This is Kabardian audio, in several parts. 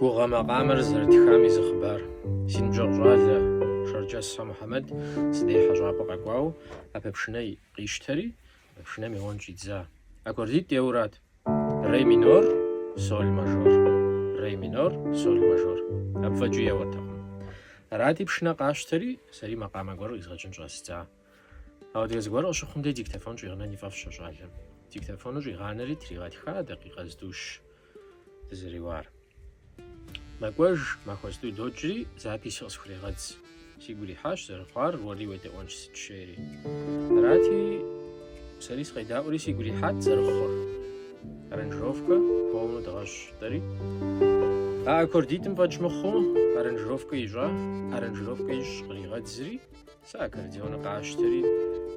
Гугъэ макъамэр зэрытхам и зы хъыбар. Си ныбжьэгъу щӏалэ Шэрджэсхэ Мухьэмэд си дей хьэщӏапӏэ къэкӏуауэ ӏэпэпшынэ къищтэри, пшынэм еуэн щӏидза. Аккордитӏ еуэрат. Ре минор, соль мажор. Ре минор, соль мажор. Абы фӏэкӏи еуэртэкъым. Арати, пшынэ къащтэри, сэри макъамэ гуэр къизгъэкӏын щӏэздза. Ауэдэ зыгуэр къыщыхъум дей диктофон щӏигъэнэн и фӏэфӏщ а щӏалэм. Диктофоныр щӏигъанэри тригъэтха дакъикъэ зытӏущ дызэреуар. Мэкӏуэж, махуэ зытӏу докӏри, запись къысхурегъэдз. Сигу ирихьащ зэрыхъуар, уэри уедэӏуэнщ сыт жери. Арати, сэри сыкъедаӏуэри сигу ирихьат зэрыхъур. Аранжировкэ полнэу дыгъэщӏ жытӏэри. А аккордитӏым фӏэкӏ мыхъуу аранжировкэ ищӏа, аранжировкэ ищӏ къригъэдзри, сэ аккордеоныр къащтэри,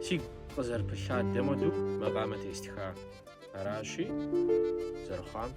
сигу къызэрыпылъадэм хуэдэу макъамэ тестха. Аращи, зэрыхъуам.